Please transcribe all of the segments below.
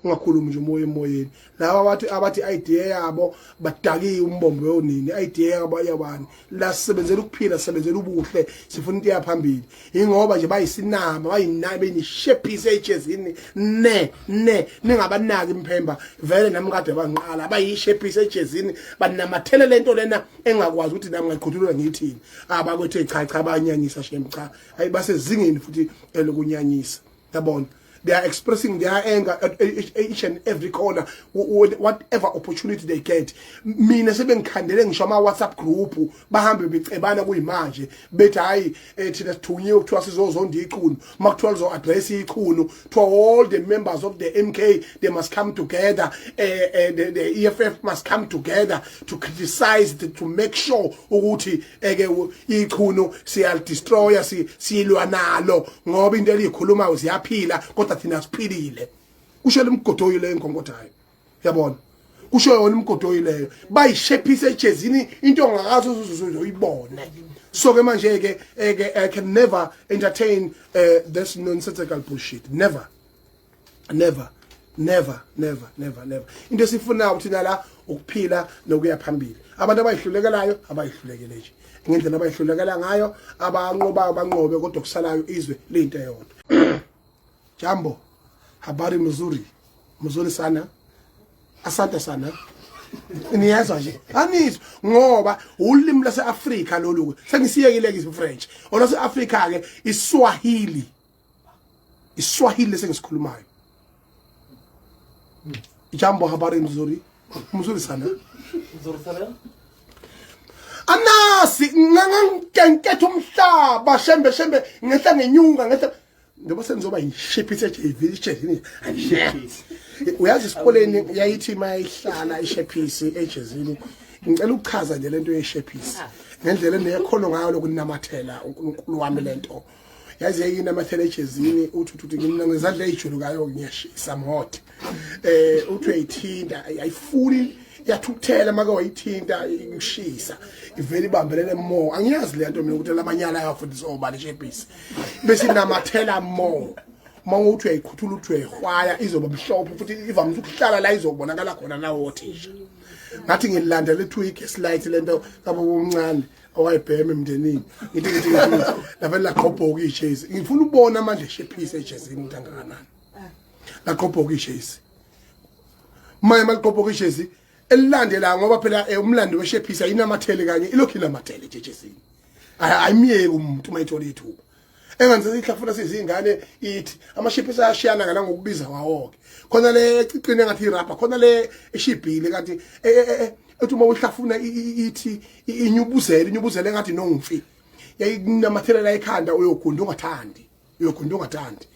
Ungakhulumi nje umoya emoyeni. Laba abathi idea yabo badakiwe umbombo yonini, idea yabo yabani. La sisebenzela ukuphila, sisebenzela ubuhle, sifuna into yaphambili. Ingoba nje bayisinama, bayinayi benishephise ejezini ne ne ningabanaki imphemba vele nami kade bangiqala bayishephise ejezini banamathele lento lena engakwazi ukuthi nami ngayiqhuthulula ngiyithini. Abakwethe cha cha banyanyisa shem cha. Hayi basezingeni futhi elokunyanyisa. Yabona, they are expressing their anger at each and every corner, whatever opportunity they get. Mina sebengikhandele ngisho ama WhatsApp group, bahambe becebana kuyimanje bethi hayi, thina sithunyiwe, kuthiwa sizozonda ichunu, makuthiwa lizo address ichunu to all the members of the MK, they must come together, the EFF must come together to criticize, to make sure ukuthi eke ichunu siyal destroy, silwa nalo ngoba into eliyikhulumayo ziyaphila kodwa thina siphilile. Kusho lemgodoyi leyo enkonkothayo, yabona, kusho yona imgodoyi leyo bayishephisa ejezini into ongakazi uzoyibone. So ke manje ke ke I can never entertain this nonsensical bullshit. Never, never, never, never, never, never. Into esifunayo thina la ukuphila nokuya phambili. Abantu abayihlulekelayo abayihlulekele nje ngendlela abayihlulekela ngayo, abanqobayo banqobe, kodwa kusalayo izwe liyinto eyodwa. Jambo, habari mzuri, mzuri sana, asante sana. Niyezwa nje, anizwa ngoba ulimi lase-Afrika lolu. Sengisiyekile ke French olwase-Afrika ke, iSwahili, iSwahili lesengisikhulumayo. Jambo, habari mzuri, mzuri sana. Mzuri sana. Anasi ngangankenketha umhlaba, shembe shembe, ngehla ngenyuka ngehla njengoba sengizoba yishephisi eJV ejezini. Uyazi esikoleni yayithi mayihlala ishephisi ejezini. Ngicela ukuchaza nje lento yeshephisi ngendlela enekhono ngayo lokunamathela. uNkulunkulu wami, lento yazi yayinamathela ejezini. Uthi uthi ngimna ngezandla ezijulukayo, ngiyashisa, I'm hot. Uthi uyayithinta, ayifuni, iyathukuthela make wayithinta, ikushisa, ivele ibambelele more. Angiyazi le nto mina ukuthi lamanyala ayafundiswa obani. Ishebhisi bese inamathela more. Uma uthi uyayikhuthula, uthi uyayihwaya, izoba mhlophe futhi ivamise ukuhlala la izobonakala khona nawo othisha. Ngathi ngilandela ethu i-gaslight lento kabo omncane owayebhema emndenini, ngithi lavele laqhobhoka ijezi. Ngifuna ukubona amandla eshephisi ejezini ukuthi angakanani. Laqhobhoka ijezi, maye maliqhobhoka ijezi elilandela, ngoba phela umlando weshephisi ayinamathele kanye, ilokhu inamathele nje ejezini, ayimiyeki umuntu uma ethola ithuba enganze ihlafuna. Sizingane ithi amashephisi ayashiyana ngala ngokubiza kwawo-ke, khona le eciqine engathi irabha, khona le eshibhile, kanti ethi uma uyihlafuna ithi inyubuzele, inyubuzele engathi nomfi yayinamathelela ekhanda. Uyogunda ungathandi, uyogunda ungathandi,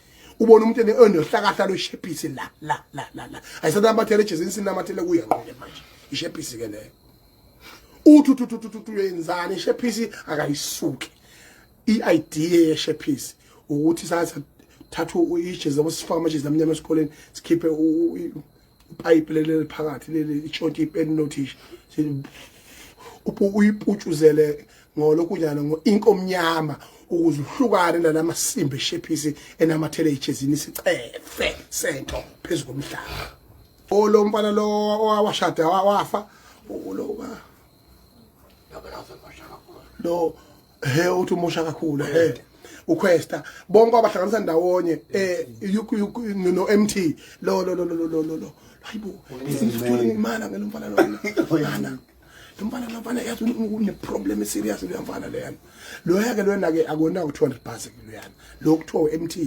ubona umuntu enohlakahla lweshephisi la la la la la ayisanamathele ejezini, sinamathele kuye ngqo manje ishephisi ke leyo. Uthi uthi uthi uthi uyenzani ishephisi akayisuki. I-idea yeshephisi ukuthi sathatha ijezi yabo, sifaka amajezi amnyama esikoleni, sikhiphe ipayipi leli phakathi leli itshontshe ipeni lothisha, uyiputshuzele ngolokunyana ngo-ink omnyama ukuze uhlukane nalamasimba eshephisi enamathele ejezini, isicefe sento phezu komhlaba. Olo mfana lo owashada wafa lo lo he uthi umosha kakhulu, he uQuesta, bonke abahlanganisa ndawonye no MT lo lo lo lo lo lo lo. Hayibo, imana ngelo mfana lo, mana lo mfana yazi une problem serious lo mfana leyana. Loya ke lona ke akona ku 200 bus loyana lo kuthiwa uMT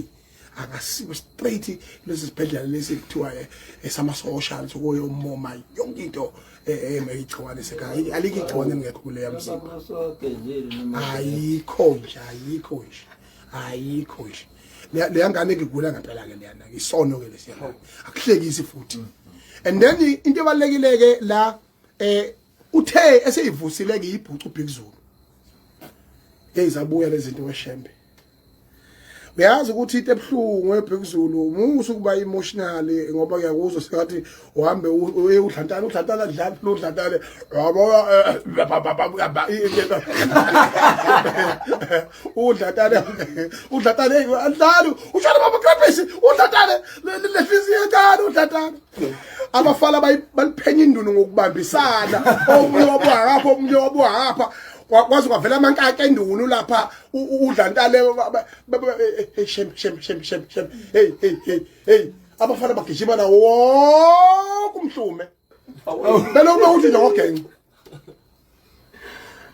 akasiwe straight lesi sibhedlela lesi kuthiwa esamasosha sokoyomoma yonke into emeyigciwane sekhaya. Alikho igciwane elingekho kuleya mzimba, ayikho nje, ayikho nje, ayikho nje. Leya ngane ngigula ngempela ke leyana, isono ke lesiya, akuhlekisi futhi. And then into ebalekile ke la, uthe eseyivusile ke ibhucu Big Zulu, hey, zabuya lezi zinto weshembe. Uyazi ukuthi into ebuhlungu eBhekuzulu musa ukuba emotional ngoba ngiyakuzwa sengathi uhambe uye udlantana udlantana dlala udlantane yabo udlantane udlantane adlali ushona baba krapisi udlantane lehliziyo encane udlantane abafana baliphenya indunu ngokubambisana omunye wabuka ngapha omunye wabuka ngapha kwaze kwavela amankaka endunu lapha udlantale hey shem shem shem shem shem hey hey hey hey abafana bagijima nawo wonke umhlume belokhu uthi nje ngogenca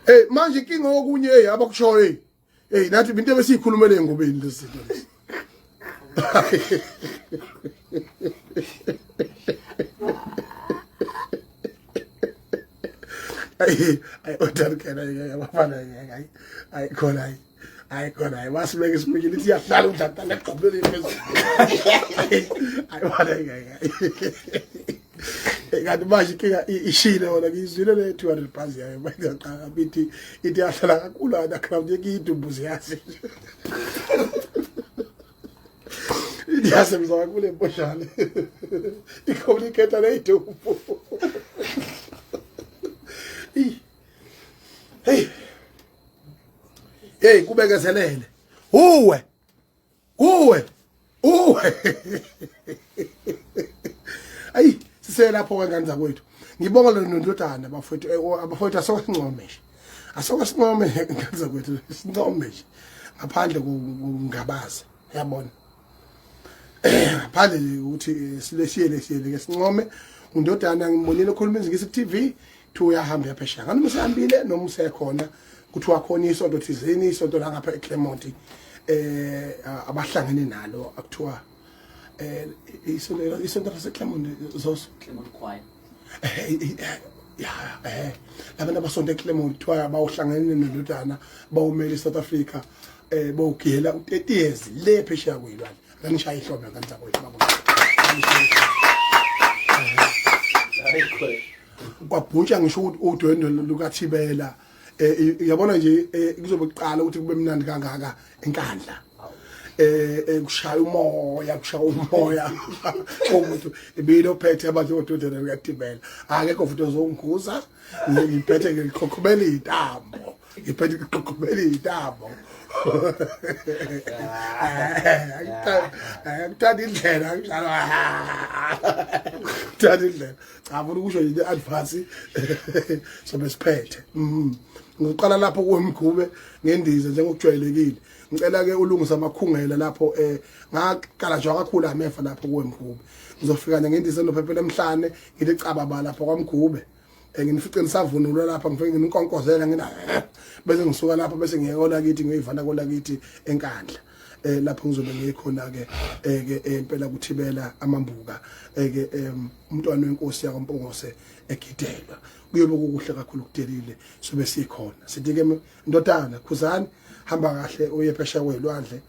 hey manje inkinga okunye hey abakushoyo hey hey nathi into ebesiyikhulumele engobeni lezi zinto lezi ayi ayi odarkena abafana ayi ayi khona ayi hayi khona hayi wasibeka isipikili lithi iyahlala umdladala egqobeleni phezulu hayi wala kanti manje inkinga ishile wona ngiyizwile le 200 bars yayo manje yaqala bithi ithi yahlala kakhulu underground yekidumbuzi yazi ithi yasebenza kakhulu emposhane i-communicator leyidumbu hey Hey kubekezelele. Uwe. Uwe. Uwe. Ayi siselapho kangane zakwethu. Ngibonga lo nondodana bafowethu eh, abafowethu asoke sincome nje. Asoke sincome ngane zakwethu sincome nje. Ngaphandle kokungabaza. Yabona. Ngaphandle nje ukuthi eh, sileshiyele siyele ke sincome undodana ngibonile ekhuluma izingisi ku TV kuthiwa uyahamba uyaphesheya nganoma usehambile noma usekhona kuthiwa khona isonto thizeni isonto la ngapha eClermont eh abahlangene nalo akuthiwa eh isonto isonto laseClermont zoso Clermont Choir eh, eh, eh ya eh labantu abasonto eClermont kuthiwa bawuhlangene nendodana bawumele iSouth Africa eh bawugiyela u30 years le phesheya kwelwandle Nganishaya ihlombe ngane zakwethu baba. Kwabhuntsha ngisho udwendwe lukaThibela. Eh yabona nje eh, kuzobe kuqala ukuthi kube mnandi kangaka enkandla. Eh, eh kushaya umoya kushaya umoya umuntu ibile ophethe abantu ododela lukaThibela. Akekho futhi ozongikhuza ngiphethe ngikhokhobela izintambo. ngiphethe ngiqoqomela iy'ntambo ngithanda indlela njalo ngithanda indlela cha funa ukusho nje i-advance sobe siphethe mhm. ngiqala lapho kuwemgube ngendiza njengokujwayelekile ngicela ke ulungisa amakhungela lapho eh ngaqala nje kakhulu amefa lapho kuwemgube ngizofika nje ngendiza enophephela emhlane ngithi cababa lapho kwamgube eh, nginifice nisavunulwa lapha ngifike ngininkonkozela ngina eh, bese ngisuka lapho bese ngiye kolakithi ngiyoyivana kolakithi enkandla eh lapho ngizobe ngikhona ke eh ke eh, impela kuthibela amambuka eh ke umntwana wenkosi yakwaMpungose egidelwa kuyobe kukuhle kakhulu kudelile sobe sikhona sithi ke ndodana khuzani hamba kahle uye phesheya kwelwandle.